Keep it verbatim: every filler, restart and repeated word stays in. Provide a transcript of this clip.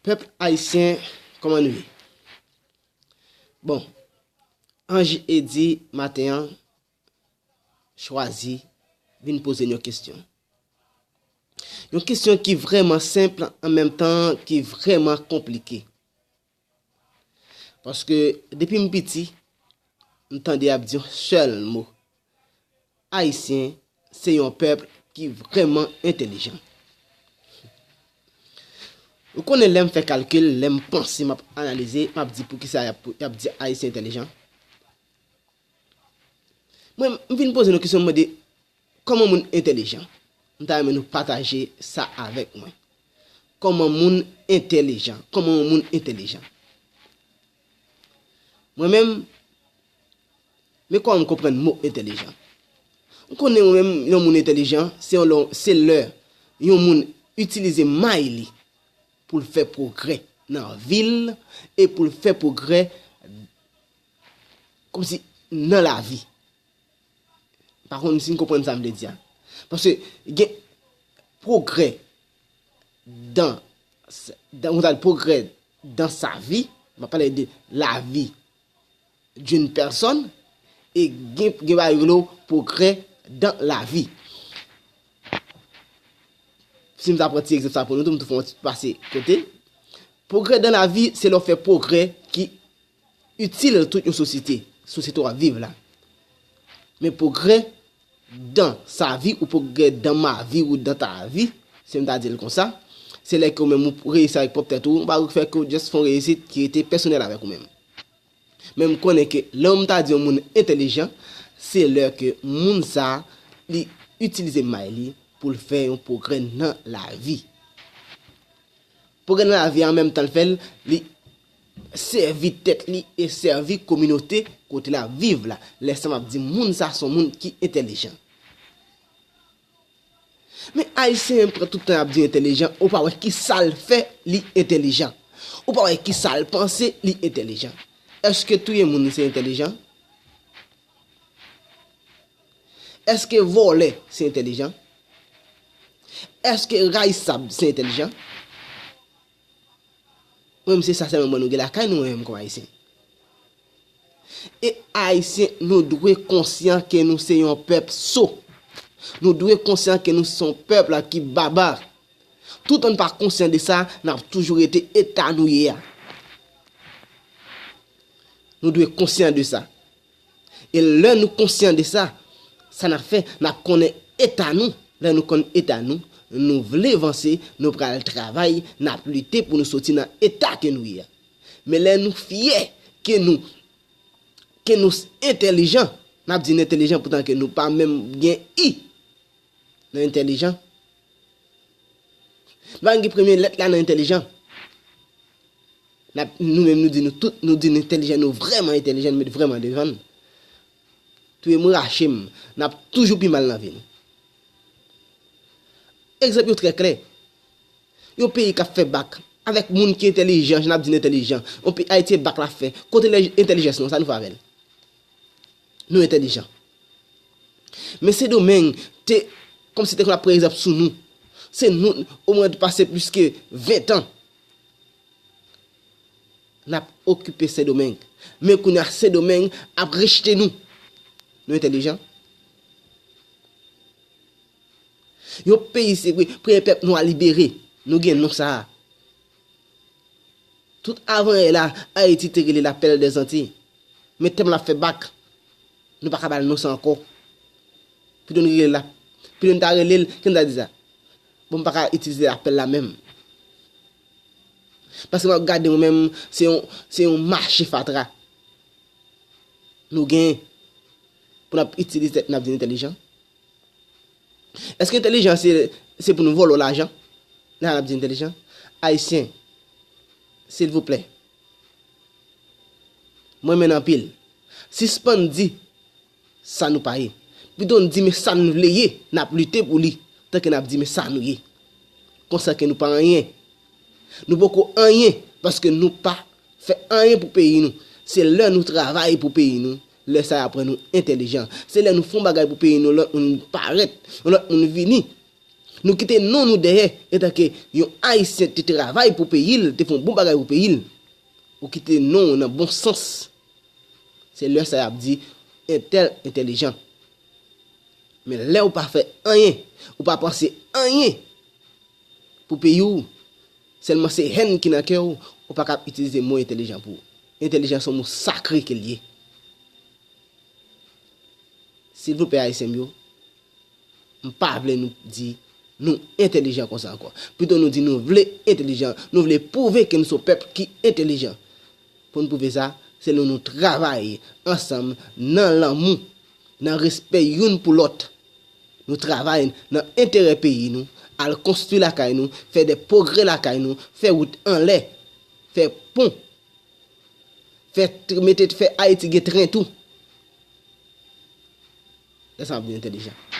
Pèp ayisyen, kòman nou ye? Bon, Ange Eddy maten an chwazi vin poze n yon kesyon. Yon kesyon ki vrèman senp, an menm tan ki vrèman konplike. Paske depi m piti, m tande y ap di yon sèl mo. Ayisyen se yon pèp ki vrèman entèlijan. Ou konnen lè m fè kalkil, lè m panse, m ap analize, m ap di poukisa y ap, y ap di Ayisyen entèlijan. Mwen, m vin poze nou kesyon, m mande, kòman moun entèlijan? M ta renmen nou pataje sa avèk mwen. Kòman moun entèlijan? Kòman yon moun entèlijan? Mwen menm, men kòman m konprann mo entèlijan. M konnen mwen menm, yon moun entèlijan, se yon lè, se lè yon moun itilize may li pou l fè pwogrè nan vi l e pou l fè pwogrè kòmsi nan lavi. M pa konn si n konprann sa m vle di a. Paske gen pwogrè dan, dan, ou ta di pwogrè dan sa vi, m ap pale de la vie d'une personne, e gen, gen bagay yo rele pwogrè dan la vi. Si m ta pran ti egzanp sa pou nou tou, m tou fè yon ti pase kote. Pwogrè dan la vi, se lè w fè pwogrè ki itil tout yon sosyete, sosyete w ap viv la. Men pwogrè dan sa vi ou pwogrè dan ma vi ou dan ta vi, si m ta di l konsa, se lè ke ou menm ou reyisi avèk pwòp tèt ou, ou pa fè ke w just fè yon reyisit ki rete pèsonèl avèk ou menm. Men m konnen ke lè m ta di yon moun entèlijan, se lè ke moun sa a, li itilize may li pou l fè yon pwogrè nan lavi. Pwogrè nan lavi a, an menm tan l fè l, li sèvi tèt li e sèvi kominote kote l ap viv la. Lè sa m ap di moun sa se yon moun ki entèlijan. Men Ayisyen pran tout tan y ap di entèlijan, ou pa wè ki sa l fè li entèlijan. Ou pa wè ki sa l panse li entèlijan. Èske touye moun se entèlijan? Èske vòlè se entèlijan? Èske rayisab se entèlijan? Mwen menm se sa sèlman mwen nou gen lakay nou menm kòm Ayisyen. E Ayisyen, nou dwe konsyan ke nou se yon pèp so. Nou dwe konsyan ke nou se yon pèp la ki baba. Toutan n pa konsyan de sa, n ap toujou rete eta nou ye a. Nou dwe konsyan de sa. E lè nou konsyan de sa, sa n ap fè, n ap konnen eta nou. Lè nou konn eta nou, nou vle vanse, nou pral travay, n ap lite pou nou soti nan eta ke nou ye a. Men lè nou fyè ke nou, ke nou entèlijan, n ap di n entèlijan poutan ke nou pa menm gen i nan entèlijan. Nou pa menm gen premye lèt la nan entèlijan. N ap, nou menm nou di nou tout, nou di nou entèlijan, nou vrèman entèlijan, nou met vrèman devan n. Touye m, rache m, n ap toujou pi mal nan vi nou. Egzanp yo trè klè. Yon peyi k ap fè bak, avèk moun ki entèlijan, jan n ap di n entèlijan. Yon peyi, Ayiti, e bak l ap fè. Kote lè entèlijans nou, sa nou fè avè l? Nou entèlijan. Men Sendomeng te, kòmsi te konn ap pran egzanp sou nou. Se nou, omwen pase plis ke ven tan, n ap okipe Sendomeng. Men kounye a, Sendomeng ap rejte nou. Nou entèlijan. Yon peyi, se vre, premye pèp nwa libere. Nou gen non sa a. Tout avan yè la, Ayiti te rele la perle des Antilles. Men tèm l ap fè bak. Nou pa ka ba l non sa ankò. Pito n rele l la, pito n ta rele l, ki n ta di sa? Bon, m pa ka itilize lapèl la menm. Paske m ap gade mwen menm, se yon, se yon mache fatra nou genyen pou n ap itilize tèt n ap di n entèlijan. Èske entèlijan se, se pou nou vòlò lajan? Lè n ap di entèlijan, Ayisyen, silvouplè, mwen renmen n anpil. Sispann di sa nou pa ye. Pito n di men sa n vle ye, n ap lite pou li, tanke n ap di men sa nou ye. Konsa ke nou pa anyen. Nou poko anyen, paske nou pa fè anyen pou peyi nou. Se lè nou travay pou peyi nou, lè sa y ap wè nou entèlijan. Se lè nou fè yon bagay pou peyi nou, lòt moun parèt, lòt moun vini. Nou kite non nou dèyè, antanke yon Ayisyen te travay pou peyi l, te fè yon bon bagay pou peyi l. Ou kite non w nan bon sans. Se lè sa y ap di, entèl entèlijan. Men lè w pa fè anyen, ou pa panse anyen pou peyi w, sèlman se hèn ki nan kè w, ou pa ka itilize mo entèlijan pou ou. Entèlijan se yon mo sakre ke l ye. Silvouplè, Ayisyen m yo, m pa vle nou di nou entèlijan konsa ankò. Pito nou di nou vle entèlijan, nou vle pwouve ke nou se yon pèp ki entèlijan. Pou n pwouve sa, se lè nou travay ansanm nan lanmou, nan respè youn pou lòt. Nou travay nan enterè peyi nou, al konstwi lakay nou, fè de pwogrè lakay nou, fè wout anlè, fè pon, fè, mete, fè Ayiti gen tren tou. Lè sa ap vin entèlijan.